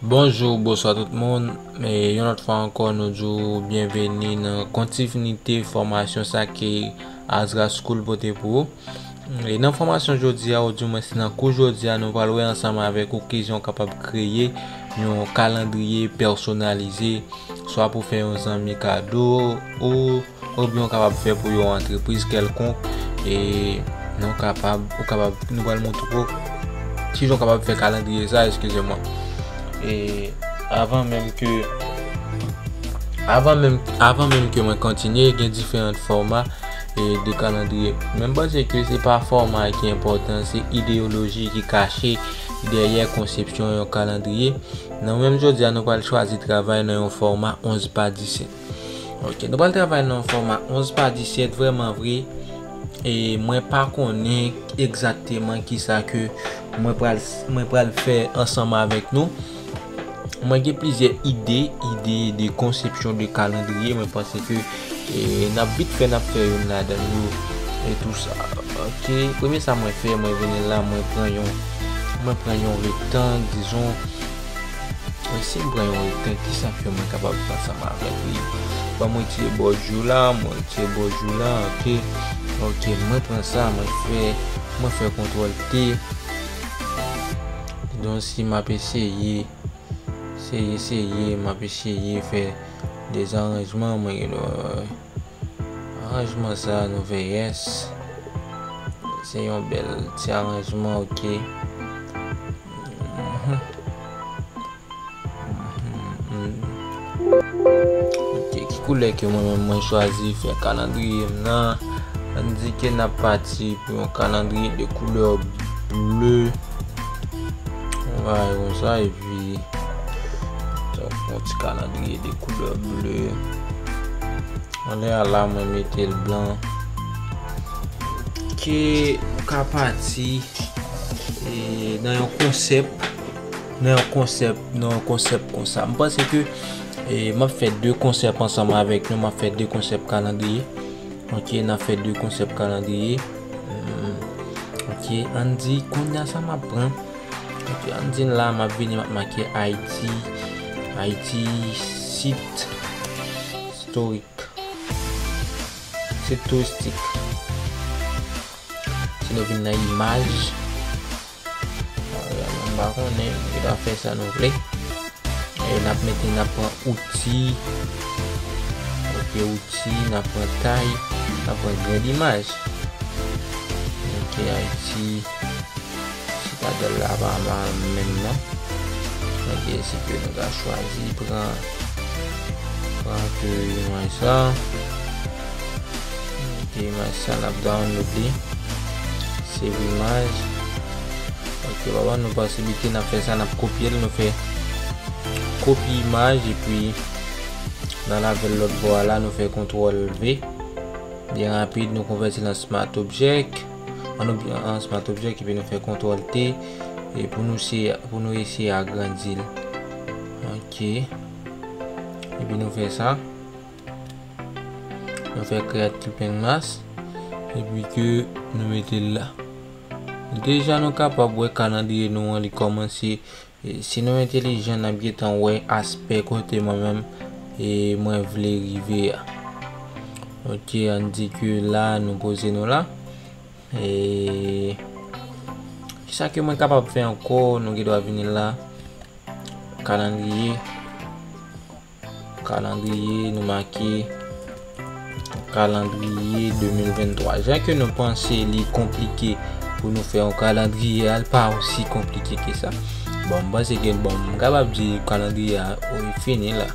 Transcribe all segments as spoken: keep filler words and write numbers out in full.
Bonjou, bonswa tout moun. E yon lòt fwa ankò, nou di w byenveni nan kontinite fòmasyon sa ke Azra School pote pou ou. E nan fòmasyon jodi a, oudimwens nan kou jodi a, nou pral wè ansanm avèk ou kijan w kapab kreye yon kalandriye pèsonalize, swa pou fè yon zanmi kado, ou oubyen w kapab fè pou yon antrepriz kèlkonk, e nou kapab, ou kapab, nou pral montre w kijan w kapab fè kalandriye sa, eskize mwen. E avan menm ke, avan menm, avan menm ke mwen kontinye, gen diferan fòma, e, de kalandriye. Men m panse ke se pa fòma ki enpòtan, se ideyoloji ki kache dèyè konsepsyon yon kalandriye. Nan menm jodi a, nou pral chwazi travay nan yon fòma onz pa disèt. Ok, nou pral travay nan yon fòma onz pa disèt, vrèman vre. E mwen pa konnen egzakteman kisa ke mwen pral, mwen pral fè ansanm avèk nou. Mwen gen plizyè ide, ide de konsepsyon de kalandriye. Mwen panse ke, e, n ap vit fè, n ap fè youn ladan yo e tou sa. Ok, premye sa mwen fè, mwen vini la, mwen pran yon, mwen pran yon rektang, dizon, e si m pran yon rektang, kisa ke mwen kapab fè ansanm avèk li? Ban mwen retire bòdjou la, mwen retire bòdjou la, ok. Ok, mwen pran sa, mwen fè, mwen fè kontwòl T. Donk, si m ap eseye, eseye, eseye, m ap eseye fè de zaranjman, mwen gen dwa, aranjman sa, nou fè yes. Se yon bèl ti aranjman, ok. Mhm. Mhm, mhm. Ok, ki koulè ke mwen menm mwen chwazi fè kalandriye m nan? Ann di ke n ap pati pou yon kalandriye de koulè ble. Mwen va fè konsa, epi, donk, yon ti kalandriye de koulè ble. Anlè a la, mwen mete l blan. Ke nou ka pati, e, nan yon konsèp, nan yon konsèp, nan yon konsèp konsa. M panse ke, e, m ap fè de konsèp ansanm avèk nou, m ap fè de konsèp kalandriye. Ok, n ap fè de konsèp kalandriye. Hmm. Ok, ann di, kounye a sa m ap pran. Ok, ann di la, m ap vini, m ap make Ayiti, Ayiti, sit istorik. Se touristik. Si nou vin nan imaj, m pa konnen, nou ta fè sa nou vle. E n ap mete, n ap pran outi. Ok, outi, n ap pran tay, n ap pran grenn imaj. Ok, Ayiti. Sitadèl la pa mal menm non. Ok, se ke nou ka chwazi pran, pran ke imaj sa. Ok, imaj sa n ap download li. Save imaj. Ok, papa, nou posiblite n ap fè sa, n ap kopye l, nou fè kopye imaj, epi nan lavel lòt bò a la, nou fè kontwòl V. Byen rapid, nou konvèti l an Smart Object. An ob-, an Smart Object, epi nou fè kontwòl T. E pou nou se, pou nou eseye agrandi l. Ok. Epi nou fè sa. Nou fè Create Clipping Mask. Epi ke nou mete l la. Deja nou kapab wè kalandriye nou an li kòmanse. E si nou entelijan, n ap gentan wè aspè kote mwen menm e mwen vle rive a. Ok, ann di ke la nou poze nou la. E kisa ke mwen kapab fè ankò? Nou gen dwa vini la. Kalandriye. Kalandriye, nou make kalandriye de mil venntwa. Jan ke nou panse li konplike pou nou fè yon kalandriye a, li pa osi konplike ke sa. Bon, m panse ke, bon, m kapab di kalandriye a, wi, fini la.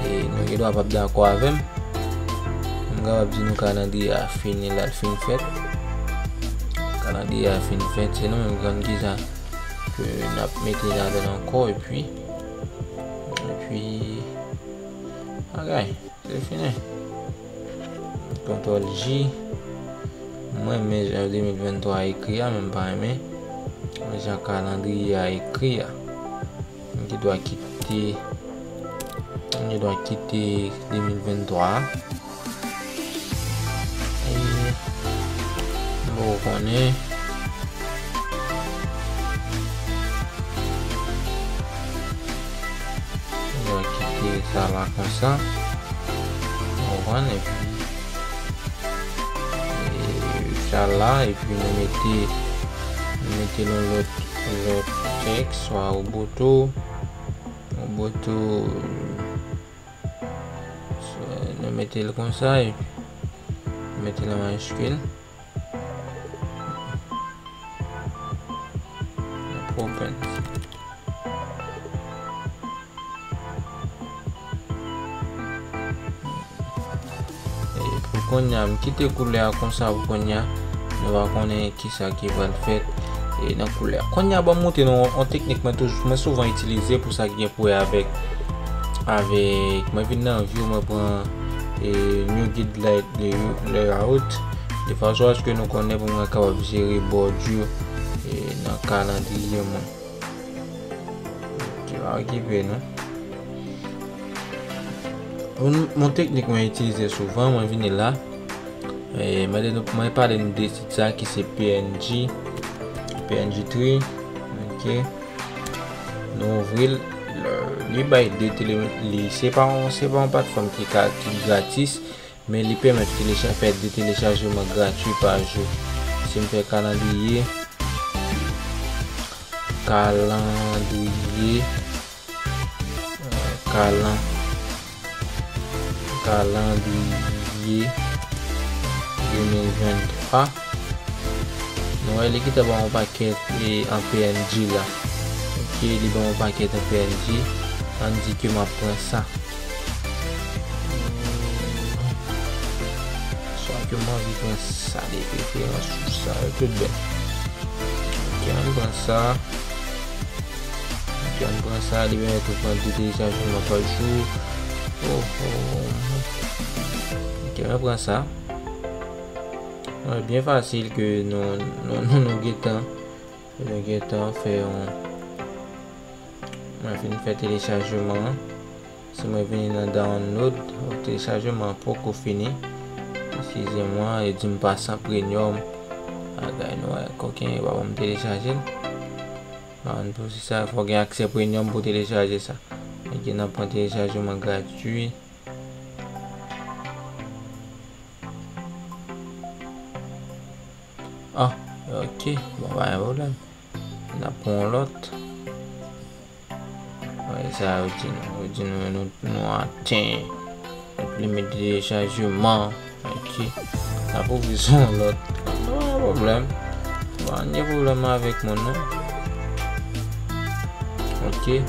E nou gen dwa p ap dakò avè m. M kapab di nou kalandriye a fini la, l fin fèt. Kalandriye a fin fèt, se nou menm ki konn kisa ke n ap mete ladan l ankò, epi, epi, bagay, se fini. Kontwòl J. Mwen renmen jan de mil venntwa ekri a, men m pa renmen jan kalandriye a ekri a. M gen dwa kite, m gen dwa kite de mil venntwa a. E, m poko konnen. Sa la konsa. Ou konprann? Epi, e, sa la, epi nou mete, nou mete yon lòt, lòt tèks, swa Roboto, Roboto, swa nou mete l konsa, epi nou mete l an majiskil. Province. E pou kounye a, m kite koulè a konsa pou kounye a. Nou va konnen kisa ki pral fèt, e, nan koulè a. Kounye a, ban m montre nou yon teknik mwen toujou, mwen souvan itilize pou sa ki gen pou wè avèk, avèk, mwen vin nan view, mwen pran, e, new grid light layout. De fason aske nou konnen pou mwen kapab jere bòdi, e, nan kalandriye mwen. Ok, pa okipe nou. Yon, yon teknik mwen itilize souvan, mwen vini la. E, mwen, mwen pale nou de sit sa ki se P N G, P N G three. Ok. Nou ouvri l, li bay de tele, li, se pa yon, se pa yon platfòm ki ka, ki gratis, men li pèmèt telecha-, fè de telechajman gratui pa jou. Si m fè kalandriye, kalandriye, e, kalan-, kalandriye de mil venntwa. Nou wè li gentan ban yon pakèt, e, an P N G la. Ok, li ban yon pakèt an P N G. Ann di ke m ap pran sa. Swa ke m anvi pran sa de preferans ou sa, yo tout bèl. Ok, ann pran sa. Ok, ann pran sa, li pèmèt ou pran de telechajman pa jou. Oh, oh. Ok, ann pran sa. Wi, byen fasil ke nou, nou, nou, nou gentan, nou gentan fè yon, mwen fin fè telechajman an. Si mwen vini nan download, telechajman an poko fini. Eskize mwen, yo di m pa san premium. Bagay nou wè, koken yo pa ban m telechaje l. Ban m pou se sa, fò gen aksè premium pou telechaje sa. Men gen nan pran telechajman gratui. Ah, ok. Bon, pa gen pwoblèm. N ap pran yon lòt. Wè, sa yo di nou, yo di nou, nou, nou atenn limit de telechajman. Ok. N ap ouvri sou yon lòt. Pa gen pwoblèm. Pa gen pwoblèm avèk moun nan. Ok.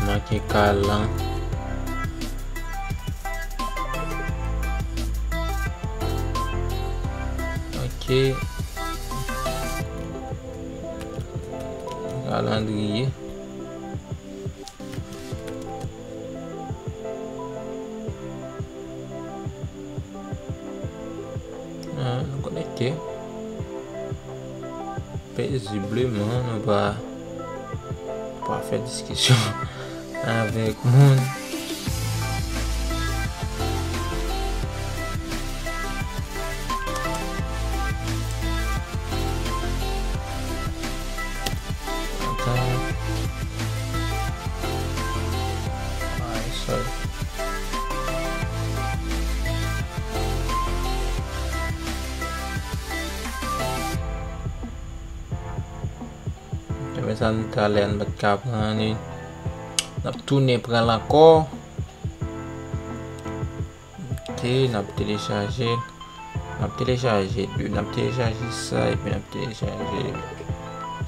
Make kalan. Ok. Kalandriye. Ah, nou konekte. Pezibleman, nou pa, pa fè diskisyon avèk moun. Atann. Ay, sorry. Ebyen, sa nou t alè, nou pa t ka pran li. N ap tounen pran l ankò. Ok, n ap telechaje. N ap telechaje de. N ap telechaje sa, epi n ap telechaje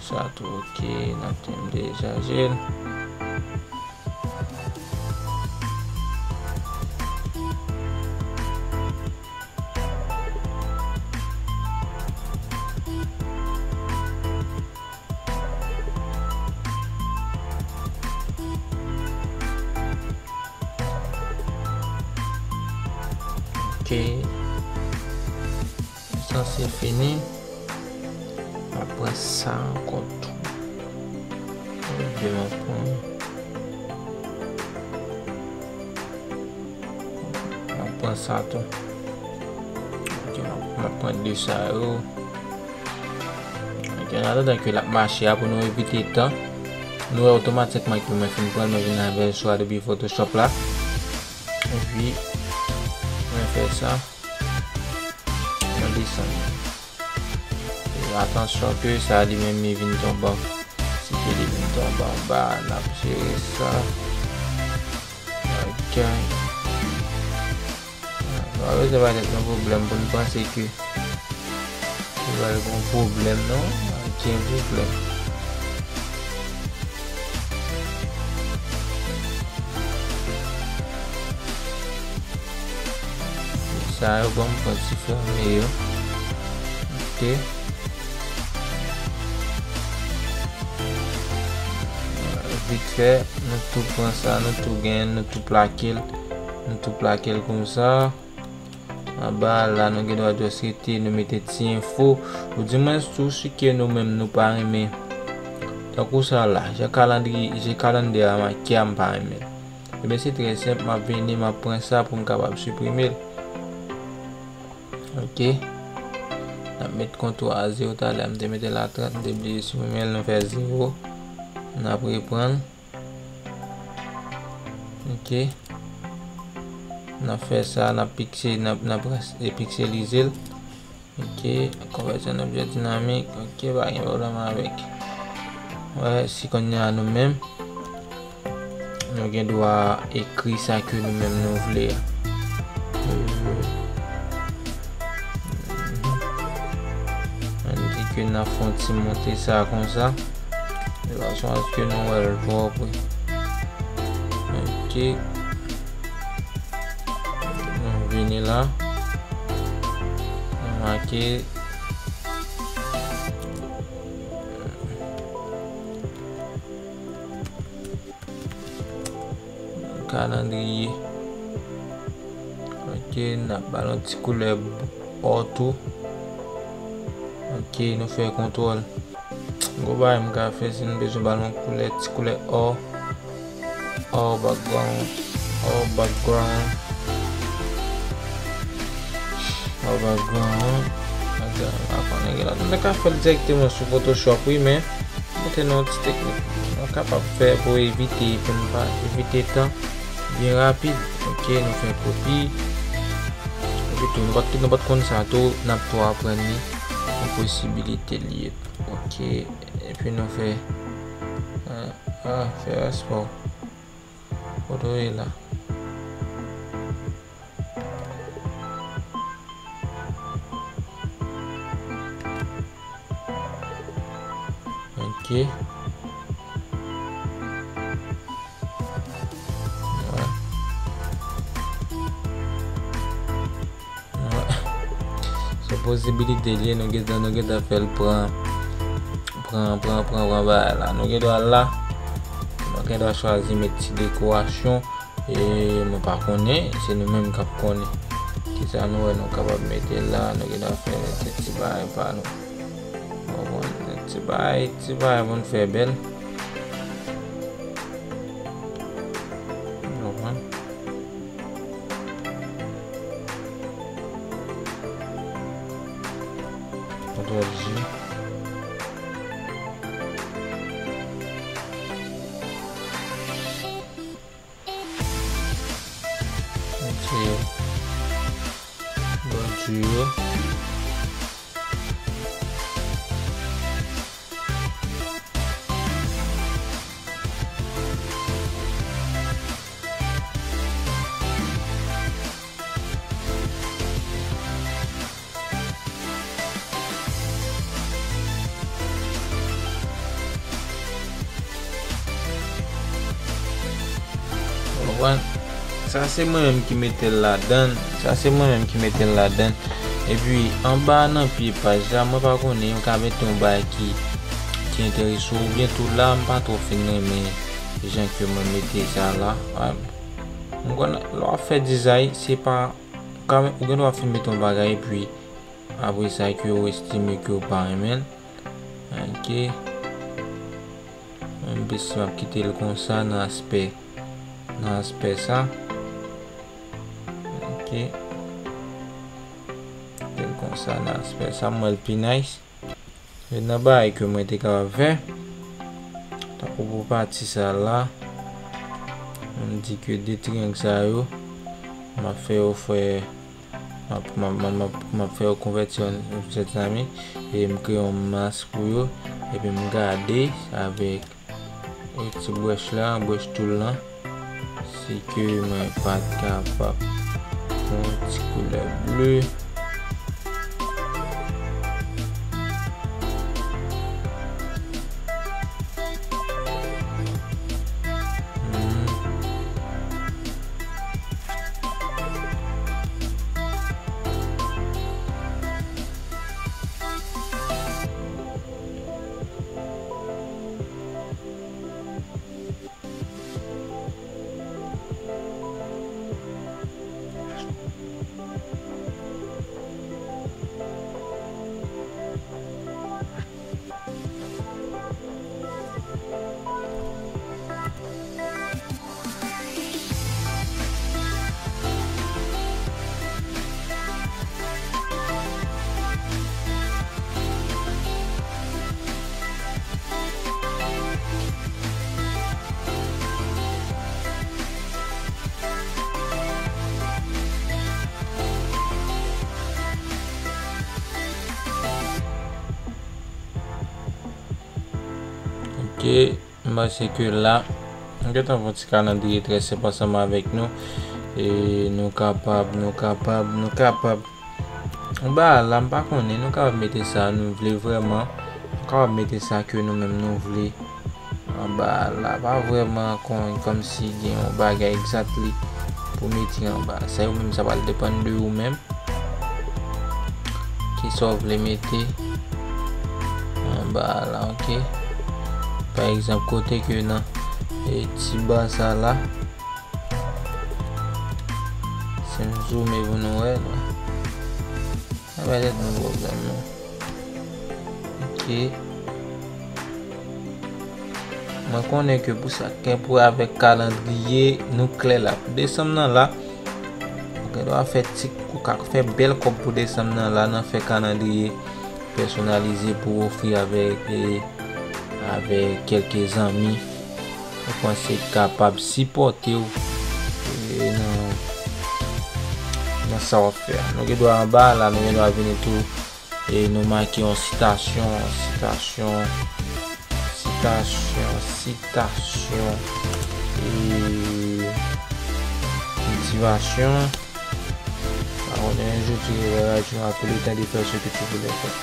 sa tou. Ok, n ap te-, telechaje l. Ok. Sa se fini. M ap pran sa ankò tou. Ebyen, m ap pran, m ap pran sa tou. Ok, m ap, m ap pran de sa yo. Ok, an atandan ke l ap mache a, pou nou evite tan, Nou wè otomatikman ke mwen fin pran l, mwen vin avè l swa depi Photoshop la. Epi, mwen fè sa. Mwen desann. E atansyon ke sa li menm li vin tonbe. Si ke li vin tonbe anba, n ap jere sa. Ok. Nou pa bezwen bay tèt nou pwoblèm pou n panse ke nou pral gen yon pwoblèm, non. Gen pwoblèm. Sa yo ban m pran ti fèmen yo. Ok. Vit fè, nou tou pran sa, nou tou genyen, nou tou plake l, nou tou plake l konsa. Anba a la, nou gen dwa just rete, nou mete ti enfo. Ou di mwen tou si ke nou menm nou pa renmen. Tankou sa la, jan kalandriye, jan kalandriye a make a, m pa renmen l. Ebyen, se trè senp, m ap vini, m ap pran sa pou m kapab siprime l. Ok. N ap met kontwa a zewo talè, m te mete l a trant, m te bliye siprime l, nou fè zewo. N ap reprann. Ok. N ap fè sa, n ap pikse-, n ap, n ap ras-, e, pikselize l. Ok, konvèti an objè dinamik. Ok, pa gen pwoblèm avèk. Wè, si kounye a nou menm, nou gen dwa ekri sa ke nou menm nou vle a. Ann di ke n ap fè yon ti monte sa konsa. De fason aske nou wè l twò pre. Ok. Nou vini la. Nou make kalandriye. Ok, n ap ba l yon ti koulè ò tou. Ok, nou fè kontwòl. Gwo bagay m ka fè si n bezwen ba l yon koulè, ti koulè ò. Ò background. Ò background. Ò background. Atann, m pa konnen gen la. Nou ta ka fè l dirèkteman sou Photoshop, wi, men montre nou yon ti teknik. Nou kapab fè pou evite, pou n pa evite tan byen rapid. Ok, nou fè kopi. Epi tou, nou pa t, nou pa t konn sa tou, n ap tou aprann li. Yon posibilite li ye. Ok, epi nou fè, ah, ah, fè espò. Kote w ye la? Ok. Wè. Wè. Se posibilite li ye, nou gentan, nou gentan fè l pran, pran, pran, pran, pran bagay la. Nou gen dwa la, nou gen dwa chwazi met ti dekorasyon. E mwen pa konnen, se nou menm k ap konnen. Kisa nou wè nou kapab mete la, nou gen dwa fè mete ti bagay pa nou. Bon, bon, ti bagay, ti bagay pou n fè bèl. Ou konprann? Kontwòl J. Retire bòdi yo. Ou konprann? Sa se mwen menm ki mete l ladan l. Sa se mwen menm ki mete l ladan l. Epi, anba nan pye paj la, mwen pa konnen, yo ka mete yon bagay ki, ki enterese w. Oubyen tou la, m pa twò fin renmen jan ke mwen mete sa la. Mwen konn lè w ap fè dizay, se pa, ou ka, ou gen dwa fin mete yon bagay, epi apre sa ke w estime ke w pa renmen l. Ok. Mwen menm plis m ap kite l konsa nan aspè, nan aspè sa. Ok. Kite l konsa nan aspè sa, m wè l pi nice. Youn nan bagay ke mwen te kapab fè, Apwopo pati sa la, m di ke de triyang sa yo, m ap fè yo fè, m ap, m ap, m ap, m ap, m ap fè yo konvèti an, an sèt zanmi, e m kreye yon mask pou yo, epi m gade avèk e ti brèch la, brèch tool lan, si ke mwen pa t kapab pran ti koulè ble. Hmm. Ok. M panse ke la, nou gentan fè yon ti kalandriye trè senp ansanm avèk nou. E nou kapab, nou kapab, nou kapab. Anba a la, m pa konnen, nou kapab mete sa nou vle vrèman. Nou kapab mete sa ke nou menm nou vle. Anba a la, pa vrèman kon, kòmsi gen yon bagay exactly pou mete anba. Sa yo menm, sa pral depann de ou menm. Kisa w vle mete anba a la, ok? Pa egzanp, kote ke nan, e, ti ba sa la, si m zoome pou nou wè, non. Sa pa tèt nou pwoblèm, non. Ok. Mwen konnen ke pou sa k gen pou wè avèk kalandriye, nou klè la. Pou desanm nan la, ou gen dwa fè ti, ou ka fè bèl kòb pou desanm nan la, nan fè kalandriye pèsonalize pou ofri avèk, e, avèk kèlke zanmi ou panse k kapab sipòte w, e, nan, nan sa w ap fè a. Nou gen dwa anba a la, nou gen dwa vini tou, e nou make yon sitasyon, sitasyon, sitasyon, sitasyon, e motivasyon. Pardonne, je dirai à Dieu, apele tande fè ce que tu voulais faire.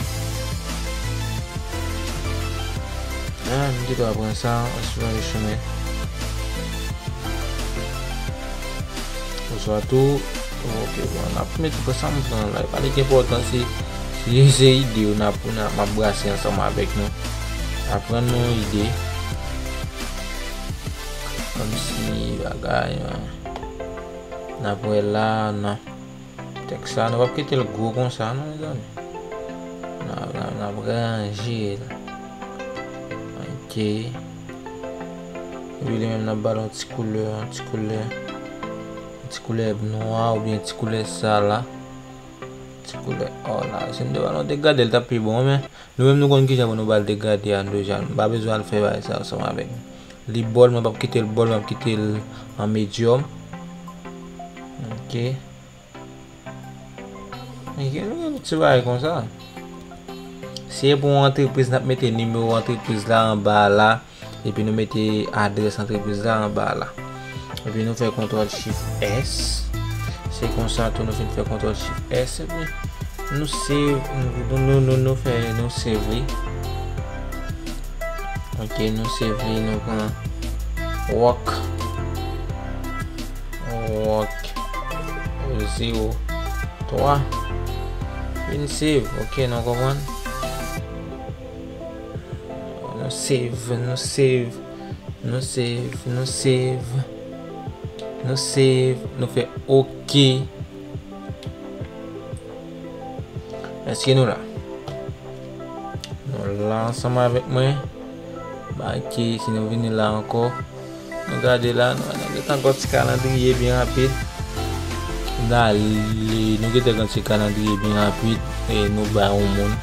Ah, m te dwe pran sa, an sou yon chemen. Oswa tou, ok, bon, n ap mete pou sa m pran la. Pa li ki enpòtan, se, se, se ide yo n ap, n ap, m ap brase ansanm avèk nou. Aprann nou ide. Kòmsi bagay, n ap wè la, nan. Tèks sa, nou p ap kite l gwo konsa, non, mezanmi. N a, n a, n ap ranje l. Ok. Epi li menm, n ap ba l yon ti koulè, yon ti koulè, yon ti koulè nwa oubyen ti koulè sa la. Ti koulè or la. Si nou te ba l yon degade, l t ap pi bon, men nou menm nou konn kijan pou nou ba l degade a, nou deja, nou pa bezwen al fè bagay sa ansanm avèk nou. Li bòl, mwen p ap kite l bòl, mwen ap kite l an medyòm. Ok. Ok, nou gen ti bagay konsa. Si e pou yon antrepriz, n ap mete nimewo antrepriz la anba a la, epi nou mete adrès antrepriz la anba a la. Epi nou fè kontwòl chif S. Se konsa tou nou fin fè kontwòl chif S, epi nou save, nou, nou, nou, nou fè, nou save li. Ok, nou save li, nou pran work. Work zewo twa. Vin save, ok, nou konprann? Nou save, nou save, nou save, nou save. Nou save, nou fè ok. Èske nou la? Nou la ansanm avèk mwen. Make, si nou vini la ankò, nou gade la, nou, nou gentan gade ti kalandriye byen rapid. N ale, nou gentan gade ti kalandriye byen rapid, e nou bay yon moun.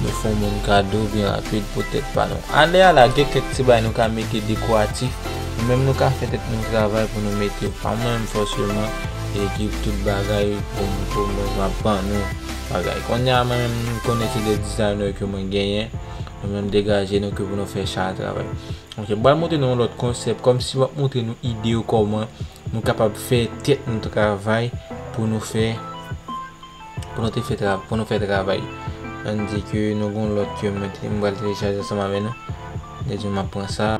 Fè yon moun kado byen rapid pou tèt pa nou. Anlè a la, gen kèk ti bagay nou ka mete dekoratif. Nou menm nou ka fè tèt nou travay pou nou mete. Pa mwen menm fòseman, e ki tout bagay pou, pou mwen m ap ban nou bagay. Kounye a mwen menm m konnen se de designer ke mwen genyen. Nou menm degaje nou ke pou nou fè chay travay. Ok, m pral montre nou yon lòt konsèp, kòmsi m ap montre nou ide yo kòman nou kapab fè tèt nou travay pou nou fè pou nou te fè tra, pou nou fè travay. Ann di ke nou gon lòt ke mwen te, m pral telechaje ansanm avè nou. Lè di m ap pran sa,